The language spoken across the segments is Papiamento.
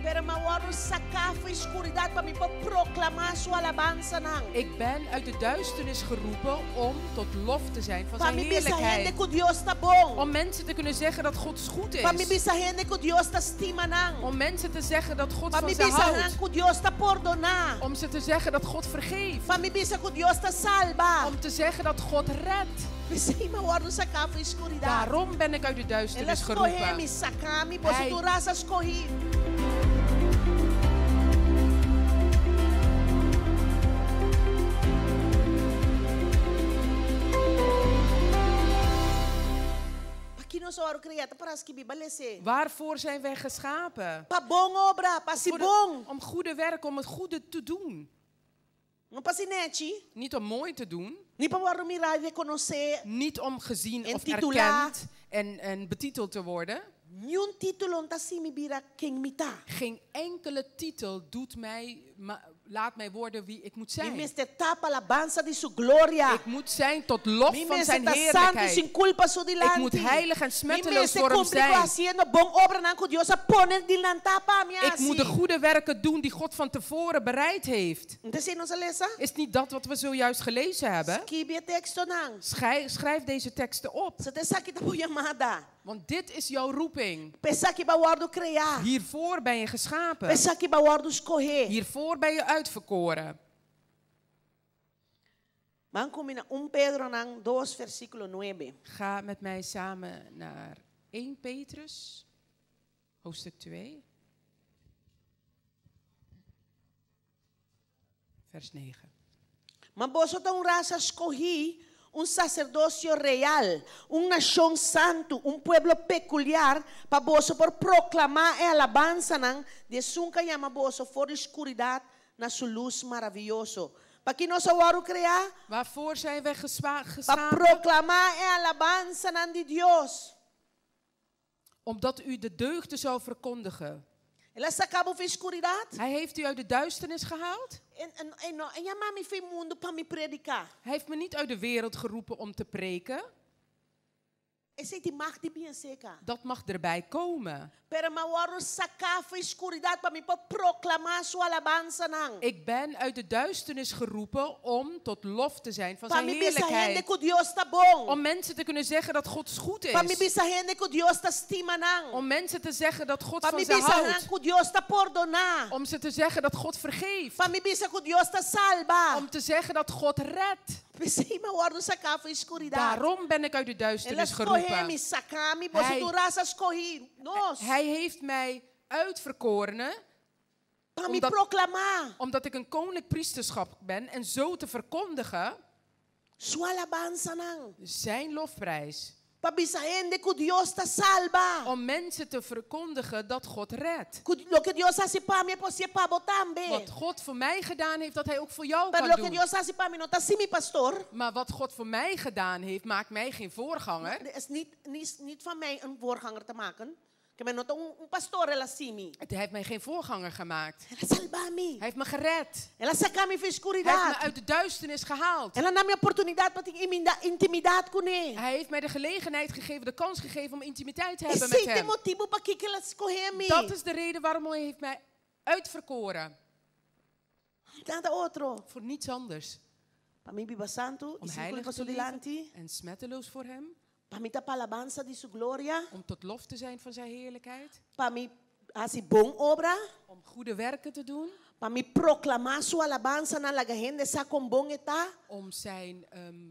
Pero m'a wòrdu saká for di skuridat pa mi por proklamá su alabansanan. Ik ben uit de duisternis geroepen om tot lof te zijn van Pa zijn mi bisa hende heerlijkheid. ku Dios ta bon. Om mensen te kunnen zeggen dat God goed Pa mi is. bisa hende ku Dios ta stima nan. Om mensen te zeggen dat God Pa van mi ze bisa nan houdt. ku Dios ta pordoná. Om ze te zeggen dat God vergeeft. Pa mi bisa ku Dios ta salba. Om te zeggen dat God redt. P'esei mi a wòrdu saká for di skuridat. Daarom ben ik uit de El a duisternis skohe geroepen. mi, saka mi, boso Hij tur rasa skohí. Pakí nos a wòrdu kreá? Ta para skibí, ba les'é. Waarvoor zijn wij geschapen? Pa bon obra, pa hasi Voor de- bon. om goede werken, om het goede te doen. No pa hasi nèchi. Niet om mooi te doen. Ni pa wòrdu mirá i rekonosé. Niet om gezien En of titulá. erkend en betiteld te worden. Niun título no ta hasi mi bira ken mi ta. Geen enkele titel doet mij, laat mij worden wie ik moet Mi zijn. mester ta pa alabansa di su gloria. Ik moet zijn tot lof Mi van mester zijn ta santu i heerlijkheid. sin kulpa su dilanti. Ik moet heilig en Mi smetteloos mester voor hem kumpli ku zijn. hasiendo bon obranan ku Dios a pone dilantá pa mi Ik hasi. moet de goede werken doen die God van tevoren bereid heeft. No ta esei nos a lesa? Is niet dat wat we zojuist gelezen hebben? Skibi e tekstonan. Schrijf deze teksten op. Pasobra esaki ta bo yamada. Want dit is jouw roeping. P'esaki bo a wòrdu kreá. Hiervoor ben je geschapen. P'esaki bo a wòrdu skohé. Hiervoor ben je uitverkoren. Ban ku mi na 1 Pedronan 2 versíkulo 9. Ga met mij samen naar 1 Petrus, hoofdstuk 2, vers 9. Ma boso ta un rasa skohí, un saserdosio real, un nashon santu, un pueblo pekuliar, pa boso por proklamá e alabansanan di esun ku a yama boso for di skuridat na su lus maravioso. Pa ki nos a wòrdu kreá? Waarvoor zijn wij Pa geschapen? proklamá e alabansanan di Dios. Omdat u de deugden zou verkondigen. El a saka bo for skuridat. Hij heeft u uit de duisternis gehaald. E, e, e no a yama mi for mundu pa mi prediká. Hij heeft me niet uit de wereld geroepen om te preken. Esei tin mag di bin aserka. Dat mag erbij komen. Pero m'a wòrdu saká for skuridat pa mi por proklamá su alabansanan. Ik ben uit de duisternis geroepen om tot lof te zijn van Pa zijn mi bisa hende heerlijkheid. ku Dios ta bon. Om mensen te kunnen zeggen dat God goed Pa mi is. bisa hende ku Dios ta stima nan. Om mensen te zeggen dat God Pa van mi ze bisa nan houdt. ku Dios ta pordoná. Om ze te zeggen dat God vergeeft. Pa mi bisa ku Dios ta salba. Om te zeggen dat God redt. P'esei m'a wòrdu saká for di skuridat. Daarom ben ik uit de El a duisternis skohe geroepen. mi, saka mi, boso Hij tur rasa skohí nos. Hij heeft mij uitverkorenen. Pa mi Omdat, proklamá. omdat ik een koninklijk priesterschap ben en zo te verkondigen. Su alabansanan. Zijn lofprijs. Pa bisa hende ku Dios ta salba. Om mensen te verkondigen dat God redt. Ku loke Dios a hasi pa mi e por hasié pa bo tambe. Wat God voor mij gedaan heeft, dat hij ook voor jou Pero kan loke doen. Dios a hasi pa mi no ta hasi mi pastor. Maar wat God voor mij gedaan heeft, maakt mij geen voorganger. Het is niet, niet, niet van mij een voorganger te maken. Ke men no ta un, un pastor el a hasi mi. Hij heeft mij geen voorganger gemaakt. El a salba mi. Hij heeft me gered. El a saka mi for Hij heeft me skuridat. uit de duisternis gehaald. El a duna mi oportunidat pa tin intimidat kuné. Hij heeft mij de gelegenheid gegeven, de kans gegeven om intimiteit te hebben Esei met ta hem. motibu pakiko el a skohe mi. Dat is de reden waarom hij heeft mij uitverkoren. Nada otro. Voor niets anders. Pa mi biba santu Om i sin heilig kulpa te su leven dilanti. en smetteloos voor hem. Pa mi ta pa alabansa di su gloria. Om tot lof te zijn van zijn heerlijkheid. Pa mi hasi bon obra. Om goede werken te doen. Pa mi proklamá su alabansanan laga hende sa kon bon e ta. Om zijn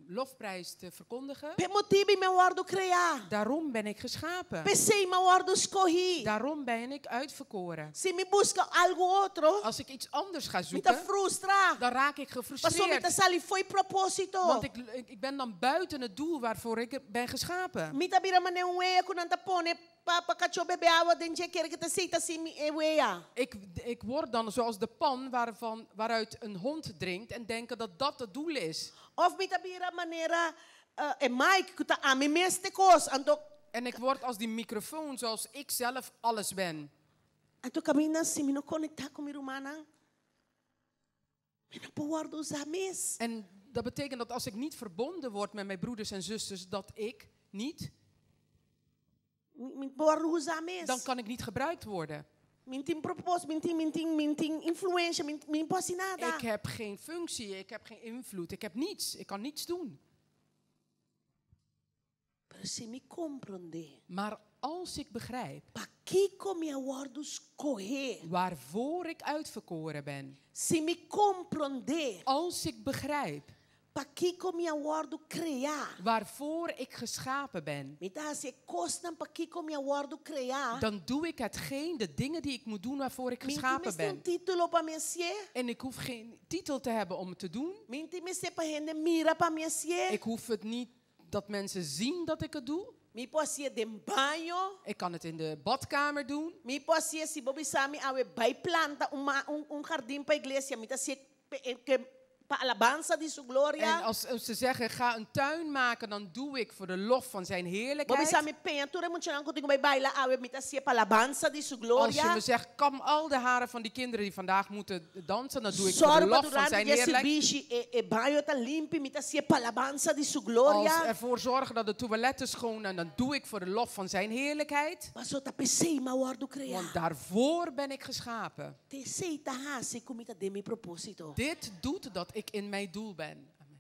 lofprijs te verkondigen. P'e motibu ei mi a wòrdu kreá. Daarom ben ik geschapen. P'esei mi a wòrdu skohí. Daarom ben ik uitverkoren. Si mi buska algu otro, Als ik iets anders ga mi ta zoeken, frustrá. dan raak ik Pasobra mi ta gefrustreerd. sali fo'i propósito. Want ik ben dan buiten het doel waarvoor ik ben geschapen. Mi ta bira manera un wea ku nan ta pone pa pa kachó bebe awa den dje kere ku ta esei ta hasi mi e wea. Ik word dan zoals de pan waaruit een hond drinkt en denken dat dat het doel is. Òf mi ta bira manera e mic ku ta ami mes ta e kos. Anto En ik word als die microfoon zoals ik zelf alles ben. Anto kaminda si mi no konektá ku mi rumannan, mi no por wòrdu usá mes. En dat betekent dat als ik niet verbonden word met mijn broeders en zusters, dat ik niet, Mi, mi por wòrdu usá mes. dan kan ik niet gebruikt worden. Mi n'tin propósito, mi n'tin, mi n'tin, mi n'tin influensia, mi, mi n'po hasi nada. Ik heb geen functie, ik heb geen invloed, ik heb niets. Ik kan niets doen. Pero si mi komprondé. Maar als ik begrijp Pakiko mi a wòrdu skohé. Waarvoor ik uitverkoren ben. Si mi komprondé. Als ik begrijp Pakiko mi a wòrdu kreá. Waarvoor ik geschapen ben. Mi ta hasi e kosnan pakiko mi a wòrdu kreá. Dan doe ik hetgeen, de dingen die ik moet doen waarvoor ik Mi n'tin geschapen mester un ben. título pa mi hasié. En ik hoef geen titel te hebben om het te doen. Mi n'tin mester pa hende mira pa mi hasié. Ik hoef het niet dat mensen zien dat ik het doe. Mi por hasié den baño. Ik kan het in de badkamer doen. Mi por hasié si bo bisa mi awe bai planta un un un hardin pa iglesia, mi ta hasié ke Pa alabansa di su En gloria. als ze zeggen, ga een tuin maken, dan doe ik voor de lof van zijn Bo heerlijkheid. bisa mi peña tur e muchanan ku tin ku bai baila awe, mi ta hasié pa alabansa di su Als je gloria. me zegt, kam al de haren van die kinderen die vandaag moeten dansen, dan doe ik voor de Sòru pa lof van durante zijn di e heerlijkheid. sirbishi e e baño ta limpi, mi ta hasié pa alabansa di su Als gloria. ervoor zorgen dat de toiletten schoon zijn, dan doe ik voor de lof van zijn heerlijkheid. Paso ta p'esei m'a wòrdu kreá. Want daarvoor ben ik geschapen. T'esei ta hasi ku mi ta den mi propósito. Dit doet dat ik in mijn doel ben. Amen.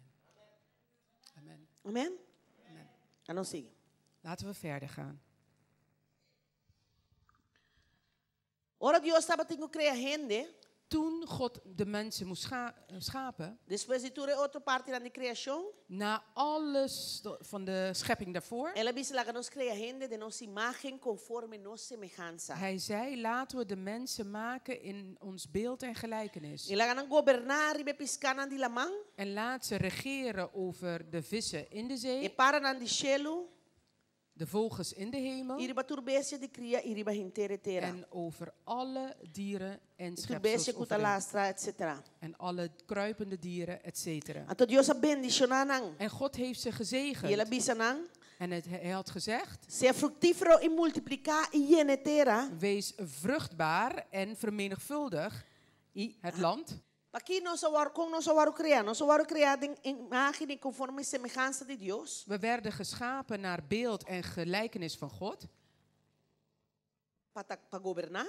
Amen. Amen? Amen. Laga nos sigui. Laten we verder gaan. Ora Dios tabatin ku krea hende. Toen God de mensen moest schapen, Despues di tur e otro partinan di kreashon, na alles van de schepping daarvoor, El a bisa, Laga nos krea hende den nos imágen konforme nos semehansa. Hij zei, laten we de mensen maken in ons beeld en gelijkenis. I laga nan goberná riba e piskanan di laman, En laat ze regeren over de vissen in de e zee, paranan di shelu, de vogels in de hemel i riba tur bestia di kria i riba henter e tera. en over alle dieren en I tur schepsels bestia ku ta over de- lastra, etsetera. En alle kruipende dieren, et cetera. Anto Dios a bendishoná nan. En God heeft ze I el a gezegend. bisa nan, En hij had gezegd, Sea fruktífero i multipliká i yena e tera. wees vruchtbaar en vermenigvuldig I het land. Paki nos a wòrdu, kon nos a wòrdu kreá? Nos a wòrdu kreá den imágen i konforme semehansa di Dios. We werden geschapen naar beeld en gelijkenis van God. Pa ta, pa goberná.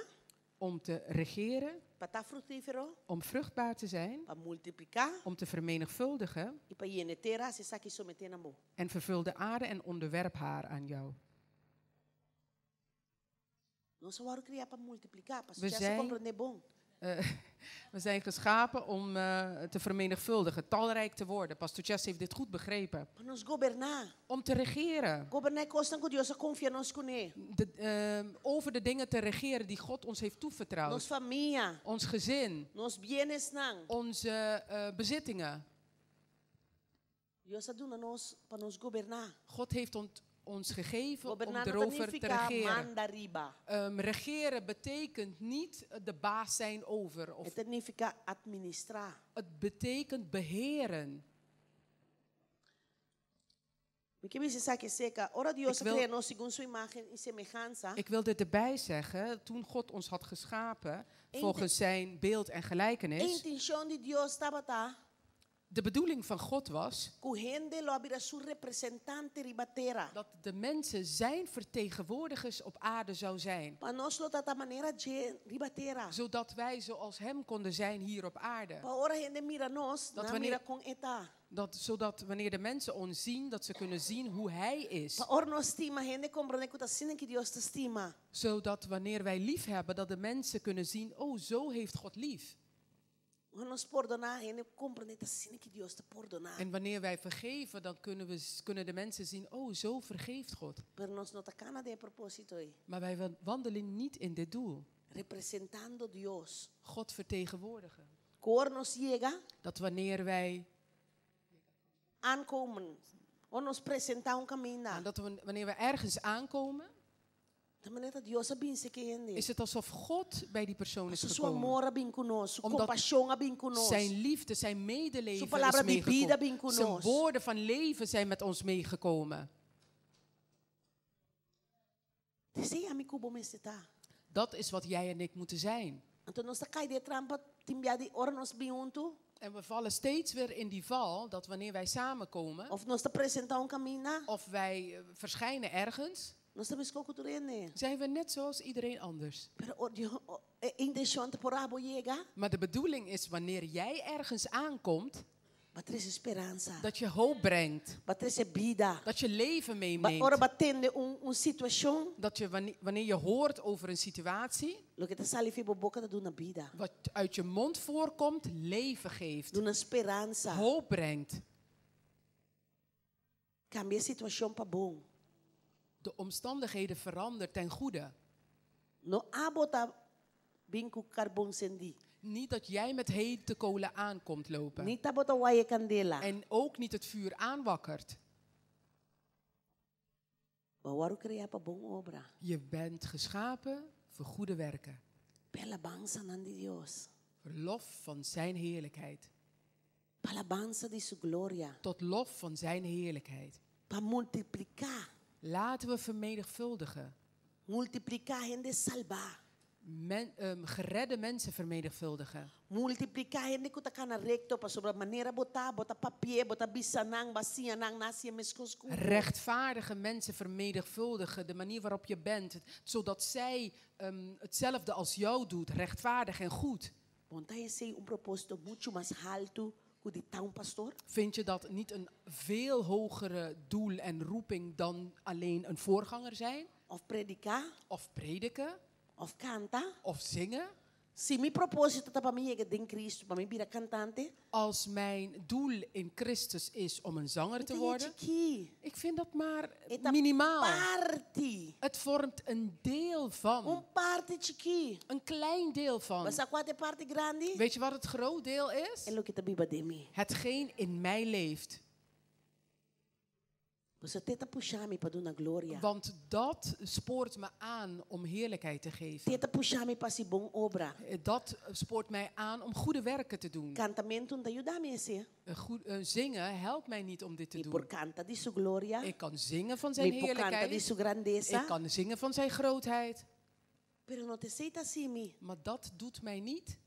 Om te regeren. Pa ta fruktífero. Om vruchtbaar te zijn. Pa multipliká. Om te vermenigvuldigen. I pa yena e tera, hasi esaki someté na bo. En vervul de aarde en onderwerp haar aan jou. Nos a wòrdu kreá pa multipliká, pa We suseso zijn komprondé bon. We zijn geschapen om te vermenigvuldigen, talrijk te worden. Pastor Chess heeft dit goed begrepen. Pa nos goberná. Om te regeren. Goberná e kosnan ku Dios a konfia nos kuné. Over de dingen te regeren die God ons heeft toevertrouwd. Nos famia. Ons gezin. Nos bienesnan. Onze bezittingen. Dios a duna nos pa nos goberná. God heeft ons gegeven om Goberná no ta erover te nifiká regeren. manda riba. Regeren betekent niet de baas zijn over. Of E ta nifiká administrá. het betekent beheren. Mi ke bisa esaki seka. Ora Dios Ik wil a krea nos segun su imágen i semehansa. Ik wil dit erbij zeggen. Toen God ons had geschapen, Eén volgens zijn beeld en gelijkenis. Intenshon di Dios tabata. De bedoeling van God was Ku hende lo a bira su representante riba tera. dat de mensen zijn vertegenwoordigers op aarde zou zijn. Pa nos lo ta manera dje riba tera. Zodat wij zoals hem konden zijn hier op aarde. Pa ora hende mira nos, Dat nan wanneer mira kon e ta. Zodat wanneer de mensen ons zien, dat ze kunnen zien hoe hij is. Pa ora nos stima, hende komprondé ku ta asina ku Dios ta stima. Zodat wanneer wij lief hebben, dat de mensen kunnen zien, oh, zo heeft God lief. Ora nos pordoná, hende komprondé ta asina ku Dios ta pordoná. En wanneer wij vergeven, dan kunnen de mensen zien, oh, zo vergeeft God. Pero nos no ta kana den e propósito ei. Maar wij wandelen niet in dit doel. Representando Dios. God vertegenwoordigen. Ku ora nos yega, Dat wanneer wij aankomen, ora nos presentá un kaminda. En dat we, wanneer we ergens aankomen, Ta manera Dios a bin serka e hende. is het alsof God bij die persoon is Su gekomen. amor a bin ku nos, su Omdat kompashon a bin ku nos. Zijn liefde, zijn medeleven Su palabra is di bida meegekomen. bin ku Zijn nos. woorden van leven zijn met ons meegekomen. Esei ami ku bo mester ta. Dat is wat jij en ik moeten zijn. Anto nos ta kai den e trampa tin bia di ora nos bin huntu. En we vallen steeds weer in die val dat wanneer wij samenkomen, Of nos ta presentá un kaminda. of wij verschijnen ergens, Nos ta meskos ku tur hende. Zijn we net zoals iedereen anders. Pero o, Dios, o, e intenshon ta ora bo yega, Maar de bedoeling is wanneer jij ergens aankomt, bo ta trese speransa, dat je hoop brengt. Bo ta trese bida. Dat je leven Ba, meeneemt. ora bo tende un situashon, Dat je wanneer je hoort over een situatie, loke ta sali for di bo boka ta duna bida. Wat uit je mond voorkomt, leven geeft. Duna speransa. Hoop brengt. Kambia e situashon pa bon. De omstandigheden verandert ten goede. No abo ta bin ku karbon sendí. Niet dat jij met hete kolen aankomt lopen. Ni ta bo ta waya kandela. En ook niet het vuur aanwakkert. Bo a wòrdu kreá pa bon obra. Je bent geschapen voor goede werken. Pa alabansanan di Dios. Voor lof van zijn heerlijkheid. Pa alabansa di su gloria. Tot lof van zijn heerlijkheid. Pa multipliká. Laten we vermenigvuldigen. Multipliká hende salbá. Geredde mensen vermenigvuldigen. Multipliká hende ku ta kana rekto pasobra manera bo ta, bo ta papia, bo ta bisa nan, bo a siña nan, nan a hasi meskos ku bo. Rechtvaardige mensen vermenigvuldigen, de manier waarop je bent, zodat zij hetzelfde als jou doet, rechtvaardig en goed. Bo no ta haña un propósito muchu mas haltu ku di ta un pastor? Vind je dat niet een veel hogere doel en roeping dan alleen een voorganger zijn? Òf prediká? Of prediken? Òf kanta? Of zingen? Si mi propósito ta pa mi yega den Kristu, pa mi bira kantante? Als mijn doel in Christus is om een zanger te worden, Chikí. Ik vind dat maar E ta minimaal. parti. Het vormt een deel van. Un parti chikí. Een klein deel van. Bo sa kua ta e parti grandi? Weet je wat het groot deel is? E loke ta biba den mi. Hetgeen in mij leeft. Pasobra t'e ta pusha mi pa duna gloria. Want dat spoort me aan om heerlijkheid te geven. T'e ta pusha mi pa hasi bon obra. Dat spoort mij aan om goede werken te doen. Kantamentu no ta yuda mi esei. Goed, zingen helpt mij niet om dit te Mi doen. por kanta di su gloria. Ik kan zingen van zijn Mi por kanta di heerlijkheid. su grandesa. Ik kan zingen van zijn grootheid. Pero no t'esei ta hasi mi. Maar dat doet mij niet.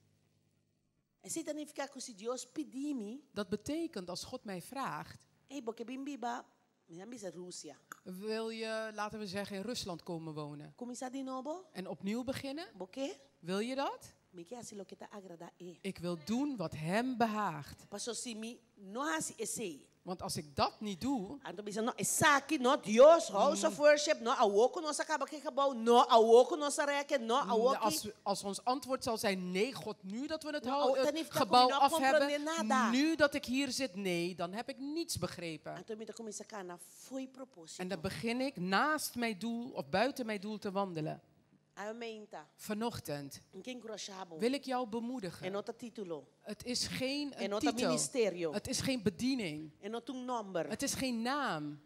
Esei ta nifiká ku si Dios pidi mi. Dat betekent als God mij vraagt. Ei, bo ke bin biba, mi ta bisa Rusia. Wil je, laten we zeggen, in Rusland komen wonen? Kuminsá di nobo? En opnieuw beginnen? Bo ke? Wil je dat? Mi ke hasi loke ta agradá e. Ik wil doen wat hem behaagt. Paso si mi no hasi esei. Want als ik dat niet doe... Anto bisa, no, esaki, no, Dios, house of worship, no, awor ku nos a kaba ku e gebouw, no, awor ku nos a rek, no, awor ku Als ons antwoord zal zijn, nee, God, nu dat we het No, oh, het dan heeft dat gebouw niet af hebben, comprende nada. nu dat ik hier zit, nee, dan heb ik niets begrepen. Anto mi ta kuminsá kana fo'i propósito. En dan begin ik naast mijn doel of buiten mijn doel te wandelen. Awe mainta. Vanochtend Mi ke enkurashá bo. wil ik jou bemoedigen. E no ta título. Het is geen E no ta titel. ministerio. Het is geen bediening. E no ta un nòmber. Het is geen naam.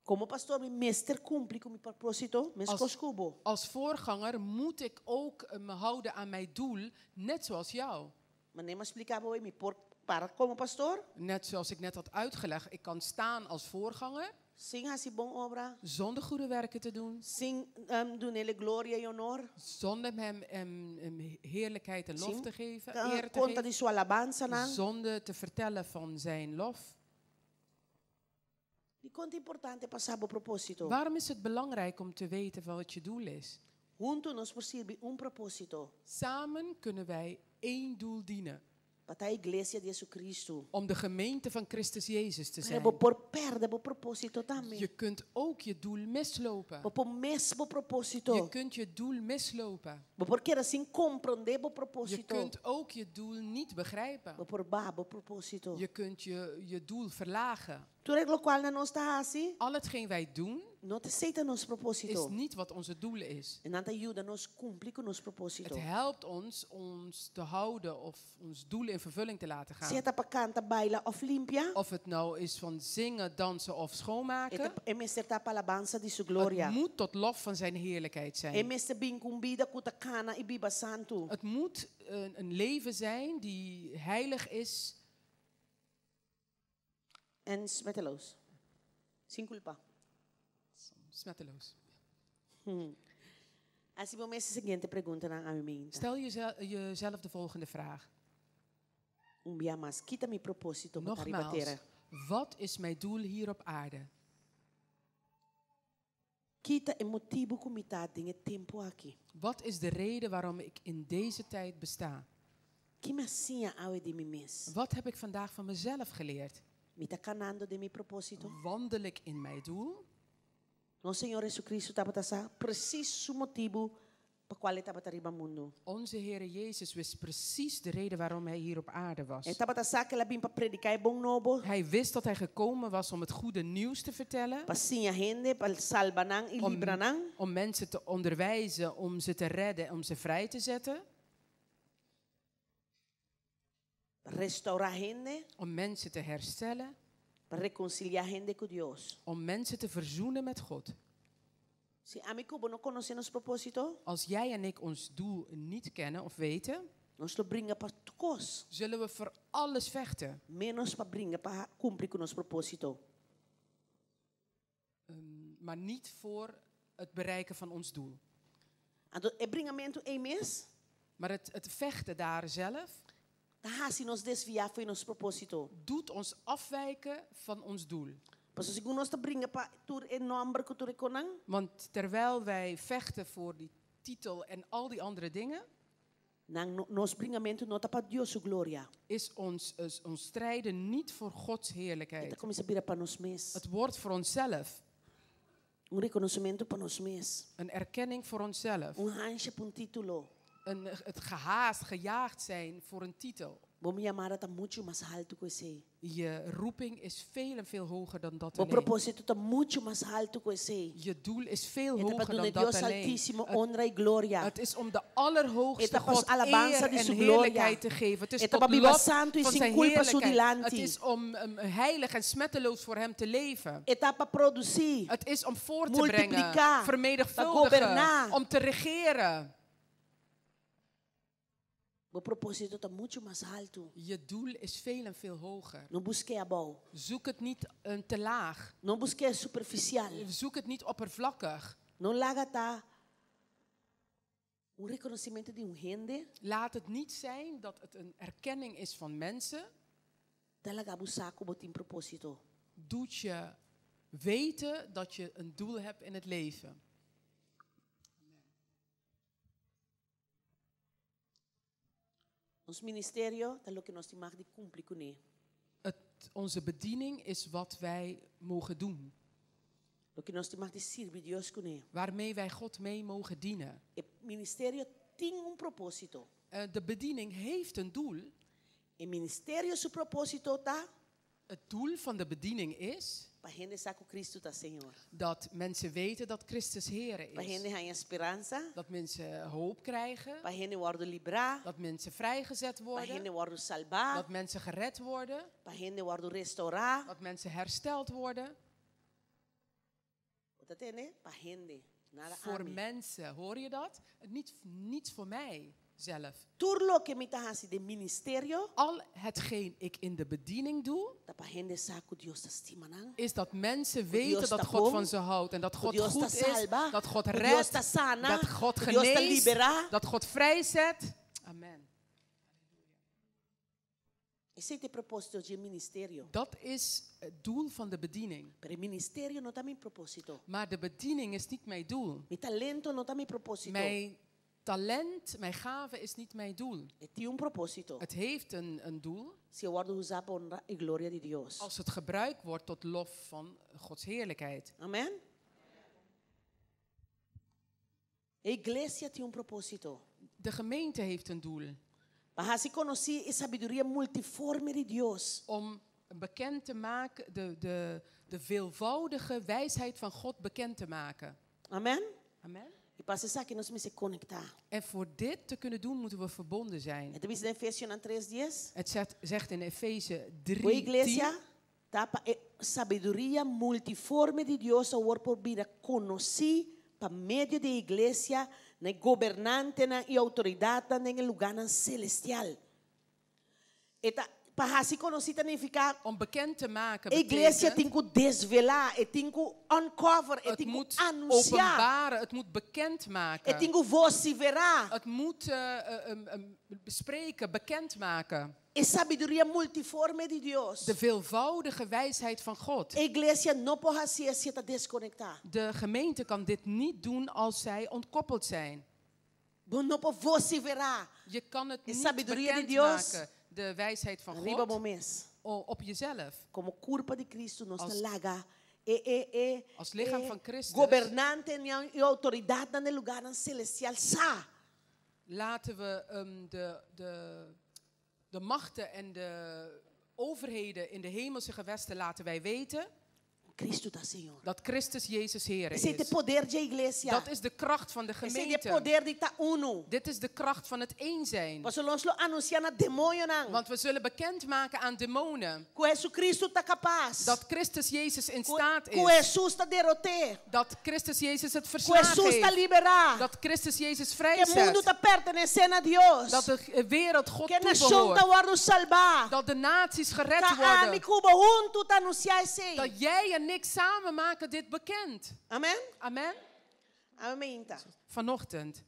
Komo pastor, mi mester kumpli ku mi propósito, mes Als, ku bo. als voorganger moet ik ook me houden aan mijn doel, net zoals jou. Manera m'a splika bo, mi por para komo pastor. Net zoals ik net had uitgelegd, ik kan staan als voorganger. Sin hasi bon obra. Zonder goede werken te doen. Sin dun'é gloria i honor. Zonder hem heerlijkheid en lof Sin te geven, eer te konta geven. di su alabansanan. Zonder te vertellen van zijn lof. Dikon ta importante pa sa bo propósito? Waarom is het belangrijk om te weten wat je doel is? Huntu nos por sirbi un propósito. Samen kunnen wij één doel dienen. Pa ta iglesia di Jesucristo. Om de gemeente van Christus Jezus te Pero zijn. bo por pèrdè bo propósito tambe. Je kunt ook je doel mislopen. Bo por mis bo propósito. Je kunt je doel mislopen. Bo por keda sin komprondé bo Je propósito. kunt ook je doel niet begrijpen. Bo por baha bo propósito. Je kunt je doel verlagen. Tur lokual nos ta hasi. Al hetgeen wij doen, No ta esei ta nos propósito. is niet wat onze doel is. E nan ta yuda nos kumpli ku nos propósito. Het helpt ons ons te houden of ons doel in vervulling te laten gaan. Sea ta pa kanta, baila òf limpia. Of het nou is van zingen, dansen of schoonmaken. E mester ta pa alabansa di su gloria. Het moet tot lof van zijn heerlijkheid zijn. E mester bin ku un bida ku ta kana i biba santu. Het moet een leven zijn die heilig is. En smetteloos. Sin kulpa. Smetteloos. Hasi bo mes e siguiente preguntanan awe mainta. Stel jezelf de volgende vraag. Un bia mas, ki ta mi propósito pa ta riba Nogmaals, tera? wat is mijn doel hier op aarde? Ki ta e motibu ku mi ta den e tempu aki? Wat is de reden waarom ik in deze tijd besta? Ki mi a siña awe di mi mes? Wat heb ik vandaag van mezelf geleerd? Mi ta kanando den mi propósito? Wandel ik in mijn doel? Nos Señor Jesucristo tabata sa presis su motibu pa kual e tabata riba mundu. Onze Here Jezus wist precies de reden waarom hij hier op aarde was. E tabata sa ku el a bin pa prediká e bon nobo, Hij wist dat hij gekomen was om het goede nieuws te vertellen, pa siña hende, pa salba nan i om, libra nan. om mensen te onderwijzen, om ze te redden, om ze vrij te zetten, Pa restourá hende, om mensen te herstellen, pa rekonsiliá hende ku Dios. om mensen te verzoenen met God. Si ami ku bo no konosé nos propósito, Als jij en ik ons doel niet kennen of weten, nos lo bringa pa tur kos, zullen we voor alles vechten. ménos pa bringa pa kumpli ku nos propósito. Maar niet voor het bereiken van ons doel. Anto e bringamentu ei mes Maar het, het vechten daar zelf ta hasi nos desviá for di nos propósito. doet ons afwijken van ons doel. Pasobra segun nos ta bringa pa tur e nòmber ku tur e kosnan, Want terwijl wij vechten voor die titel en al die andere dingen, nan no, nos bringamentu no ta pa Dios su gloria. is ons, is ons strijden niet voor Gods E ta heerlijkheid. kuminsá bira pa nos mes. Het wordt voor onszelf, Un rekonosementu pa nos mes. een erkenning voor onszelf. Un hansha pa un título. Een, het gehaast, gejaagd zijn voor een titel. Bo yamada ta muchu mas haltu ku esei. Je roeping is veel en veel hoger dan dat Bo alleen. propósito ta muchu mas haltu ku esei. Je doel is veel E ta pa hoger duna dan dat Dios alleen. Altísimo Het, honra i gloria. het is om de allerhoogste E ta pa God alabansa eer di en su gloria. heerlijkheid te geven. Het is E ta tot pa biba lof santu i van sin zijn kulpa su heerlijkheid. dilanti. Het is om heilig en smetteloos voor hem te leven. E ta pa produsí. Het is om voor te brengen, Multipliká, pa vermenigvuldigen, goberná. om te regeren. Bo propósito ta muchu mas haltu. Je doel is veel en veel hoger. No busk'é abou. Zoek het niet te laag. No busk'é superfisial. Zoek het niet oppervlakkig. No laga ta un rekonosementu di un hende Laat het niet zijn dat het een erkenning is van mensen. ta laga bo sa ku bo tin propósito. Doet je weten dat je een doel hebt in het leven. Nos ministerio ta loke nos tin mag di kumpli kuné. Het, onze bediening is wat wij mogen doen. Loke nos tin mag di sirbi Dios kuné. Waarmee wij God mee mogen dienen. E ministerio tin un propósito. De bediening heeft een doel. E ministerio su propósito ta Het doel van de bediening is pa hende sa ku Kristu ta Señor. dat mensen weten dat Christus Heer Pa is. hende haña speransa, Dat mensen hoop krijgen. pa hende wòrdu librá, Dat mensen vrijgezet pa worden. hende wòrdu salbá, Dat mensen gered worden. pa hende wòrdu restourá. Dat mensen hersteld worden. Bo ta tende? Pa hende, nada Voor ami. mensen, hoor je dat? Niet, niet voor mij zelf. Tur loke mi ta hasi den ministerio, Al hetgeen ik in de bediening doe, ta pa hende sa ku Dios ta stima nan. is dat mensen Dios weten dat ta God bon, van ze houdt en dat ku God Dios ta goed is, salba, dat God ku Dios redt, ta sana, dat God ku Dios ta geneest, liberá. dat God vrijzet. Amen. Esei ta e propósito di ministerio. Dat is het doel van de bediening. Pero e ministerio no ta mi propósito. Maar de bediening is niet mijn doel. Mi talento no ta mi propósito. Mijn talent, mijn gave is niet mijn doel. E tin un propósito. Het heeft een, een doel Si e wòrdu usá pa honra i gloria di Dios. als het gebruikt wordt tot lof van Gods heerlijkheid. Amèn? E iglesia tin un propósito. De gemeente heeft een doel Pa hasi konosí e sabiduria multiforme di Dios. om bekend te maken, de, de, de veelvoudige wijsheid van God bekend te maken. Amèn? Amen. I pa esaki nos mester konektá. En voor dit te kunnen doen, moeten we verbonden zijn. E ta bisa den Efesionan 3:10. Het zegt, zegt in Efeze O 3, iglesia ta pa e sabiduria multiforme di Dios awor por bira konosí pa medio di iglesia na gobernantenan i outoridatnan den e lugánan selestial. E ta Pa hasi konosí ta nifiká Om bekend te maken e iglesia betekent, tin ku desvelá, e tin ku uncover, e het tin ku moet anunsiá, openbaren, het moet bekend e maken. tin ku vosiferá. Het moet bespreken, bekend maken. E sabiduria multiforme di Dios. De veelvoudige wijsheid van God. E iglesia no por hasié si e ta deskonektá. De gemeente kan dit niet doen als zij ontkoppeld zijn. Bo no por vosiferá Je kan het E niet sabiduria di bekend Dios maken, de wijsheid van riba bo God, mes. op jezelf. Komo kurpa di Kristu nos ta laga e e e Als lichaam e van Christus. gobernantenan i outoridatnan den lugánan selestial sa. Laten we de machten en de overheden in de hemelse gewesten laten wij weten Kristu ta Señor. dat Christus Jezus Heer Esei ta is. poder di iglesia. Dat is de kracht van de Esei ta gemeente. poder di ta unu. Dit is de kracht van het één zijn. Pasobra nos lo anunsiá na demoñonan. Want we zullen bekendmaken aan demonen Ku Jesucristo ta kapas. dat Christus Jezus in staat Ku is. Jesus ta derot'é. Dat Christus Jezus het Ku verslagen Jesus ta heeft. liberá. Dat Christus Jezus Ku e mundu vrijzet. ta pertenesé na Dios. Dat de wereld God Ku e nashon ta toebehoort. wòrdu salbá. Dat de naties gered Ta ami worden. ku bo huntu ta anunsiá esei. Dat jij en ik samen maken dit bekend. Amen? Amen. Amen. Ta. Vanochtend.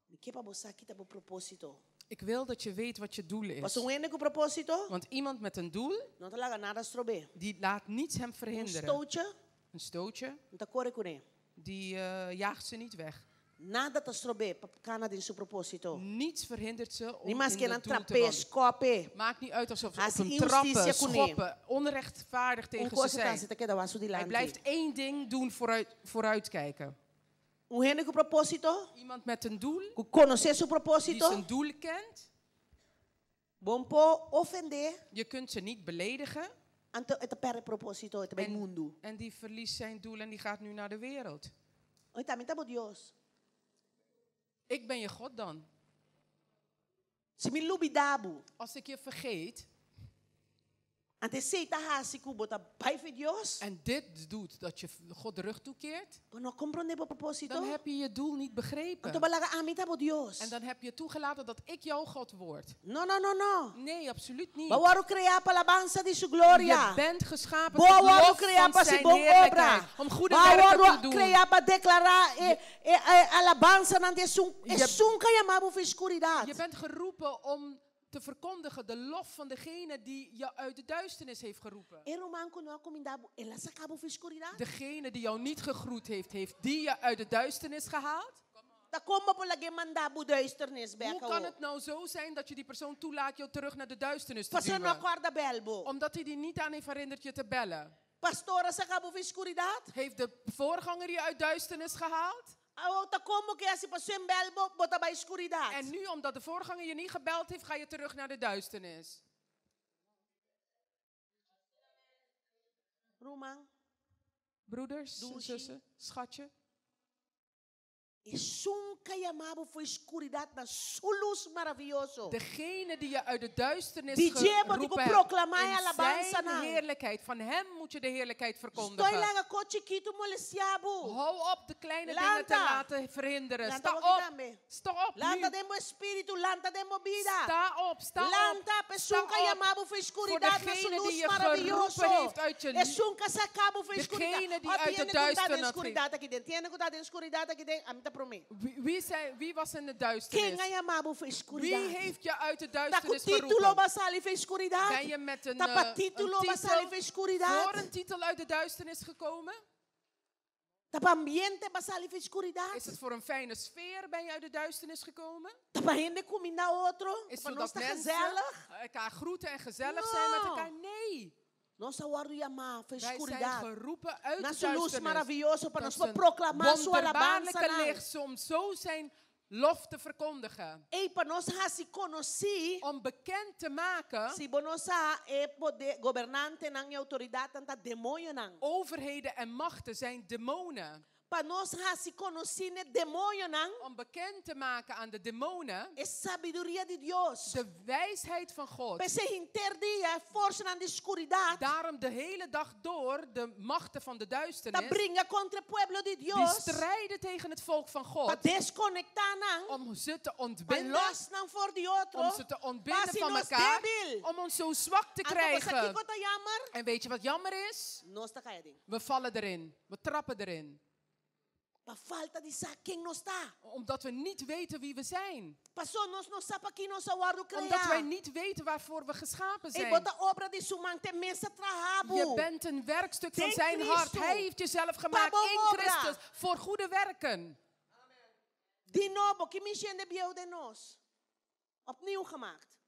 Mi ke pa bo sa ki ta bo propósito. Ik wil dat je weet wat je doel is. Pasobra un hende ku propósito, Want iemand met een doel, no ta laga nada strob'é. die laat niets hem Un verhinderen. stootje, Een stootje, no ta kore kuné. die jaagt ze niet weg. Nada ta strob'é pa kana den su propósito. Niets verhindert ze om Ni mas in ke nan dat doel te trap'é, wandelen. skòp'é. Maakt niet uit alsof ze op Hasi hem inhustisia trappen, kuné. schoppen, onrechtvaardig Un tegen ze kos e ta zijn. hasi ta keda wak su Hij dilanti. blijft één ding doen, vooruitkijken. Un hende ku propósito, Iemand met een doel, ku konosé su die propósito, zijn doel kent. bo n por ofendé, Je kunt ze niet beledigen. anto e ta pèrdè propósito, e ta bai mundu. En die verliest zijn doel en die gaat nu naar de wereld. Oye, ami ta bo Dios. Ik ben je God dan. Si mi lubidá bo. Als ik je vergeet Anto esei ta hasi ku bo ta bai fi Dios. en dit doet dat je God de rug toekeert, Bo no a komprondé bo propósito. dan heb je je doel niet begrepen. Anto b'a laga ami ta bo Dios. En dan heb je toegelaten dat ik jouw God word. No, no, no, no. Nee, absoluut niet. Bo a wòrdu kreá pa alabansa di su gloria. Je bent geschapen Bo a tot wòrdu lof kreá van pa hasi zijn bon heerlijkheid. obra. Om goede Bo a werken wòrdu te doen. kreá pa deklará e alabansanan di esun esun ku a yama bo for skuridat. Je bent geroepen om te verkondigen de lof van degene die je uit de duisternis heeft geroepen. E ruman ku no a kumindá bo, el a saka bo for skuridat. Degene die jou niet gegroet heeft, heeft die je uit de duisternis gehaald? Ta kon bo por lag'é manda bo duisternis Hoe bèk kan awor? het nou zo zijn dat je die persoon toelaat jou terug naar de duisternis te Pasobra no duwen? kòrda bèl bo. Omdat hij die niet aan heeft herinnerd je te bellen. Pastor a saka bo for skuridat? Heeft de voorganger je uit duisternis gehaald? Awor ta kon bo ke hasi pasobra e n' bèl bo, bo ta bai skuridat. En nu, omdat de voorganger je niet gebeld heeft, ga je terug naar de duisternis. Ruman, Broeders en Dushi. zussen, schatje. Esun ku a yama bo for skuridat na su lus maravioso. Degene die je uit de duisternis Di dje bo tin ku geroepen hebt, proklamá in alabansa zijn nan. heerlijkheid, van hem moet je de heerlijkheid Stòp verkondigen. laga kos chikitu molestiá bo. Hou op de kleine dingen te Lanta. laten verhinderen. Lanta Sta bo op. tambe. Sta op Lanta nu. den bo spiritu, lanta den bo bida. Sta op, sta op. Lanta, Sta esun ku a op. yama bo for skuridat na su degene die lus je maravioso. geroepen heeft uit je Esun ku a saka bo for skuridat. Degene die Oh, uit de tin hende ku ta den duisternis skuridat aki den. Tin hende ku ta den skuridat aki den. Ami ta promé. Wie was in de duisternis? Ken a yama bo for Wie skuridat? heeft je uit de Ta ku duisternis título geroepen? b'a sali for skuridat? Ben je met Ta pa título een b'a sali titel for skuridat? voor een titel uit de duisternis gekomen? Ta pa ambiente b'a sali for skuridat? Is het voor een fijne sfeer ben je uit de duisternis gekomen? Ta pa hende kumindá otro? Is Pa zodat nos ta mensen gezellig? elkaar groeten en gezellig zijn met No. elkaar? Nee. Nos a wòrdu yamá for Wij zijn skuridat. geroepen uit Na de su lus duisternis. maravioso pa Dat nos is een proklamá su alabansa wonderbaarlijke nan. licht om zo zijn lof te verkondigen. Ei, pa nos hasi konosí, Om bekend te maken, si bo no sa e poder, gobernantenan i outoridatnan ta demoñonan. overheden en machten zijn demonen. Pa nos hasi konosí na demoñonan. Om bekend te maken aan de demonen E sabiduria di Dios. de wijsheid van God. P'esei henter dia, forsanan di skuridat. Daarom de hele dag door de machten van de Ta duisternis bringa kontra e pueblo di die Dios. strijden tegen het volk van Pa God deskonektá nan. om ze te Pa ontbinden, los nan for di otro. om ze te ontbinden Pa hasi van nos elkaar, débil. om ons zo zwak te Anto bo sa krijgen. kiko ta jammer? En weet je wat jammer is? Nos ta kai aden. We vallen erin, we trappen erin, Pa falta di sa ken nos ta. omdat we niet weten wie we zijn. Pasó nos no sa pa ki nos a wòrdu Omdat wij kreá. niet weten waarvoor we geschapen E zijn. bo ta obra di su man, t'e mes a traha bo. Je bent een werkstuk van Den zijn Cristo. hart. Hij heeft jezelf gemaakt Pa bon in obra. Christus voor goede werken. Di nobo, ki mishi hende bieu den nos? Opnieuw gemaakt.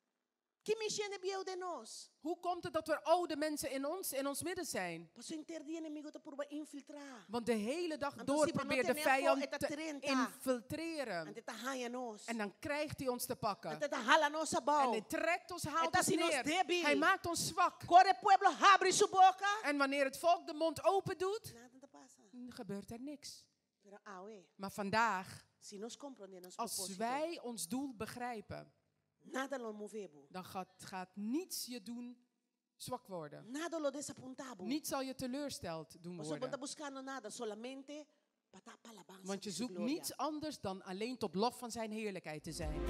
Ki mishi hende bieu den nos? Hoe komt het dat er oude mensen in ons midden zijn? Pasó henter dia enemigu ta purba infiltrá. Want de hele dag Want door als die probeert de manote nefo, vijand het te trenta. infiltreren. Anto e ta haña nos. En dan krijgt hij ons te pakken. Anto e ta hala nos En abou. hij trekt ons, haalt En dat ons is nos neer. débil. Hij maakt ons zwak. Ora e pueblo habri su boka. En wanneer het volk de mond open doet, Nada no ta pasa. gebeurt er niks. Pero awe, Maar vandaag, si nos komprondé nos als propósito, wij ons doel begrijpen, nada lo move bo. dan gaat niets je doen zwak worden. Nada lo desapuntá bo. Niets zal je teleurgesteld doen Pasobra bo no ta worden. buskando nada, solamente pa ta pa alabansa Want je di su zoekt gloria. niets anders dan alleen tot lof van zijn heerlijkheid te zijn.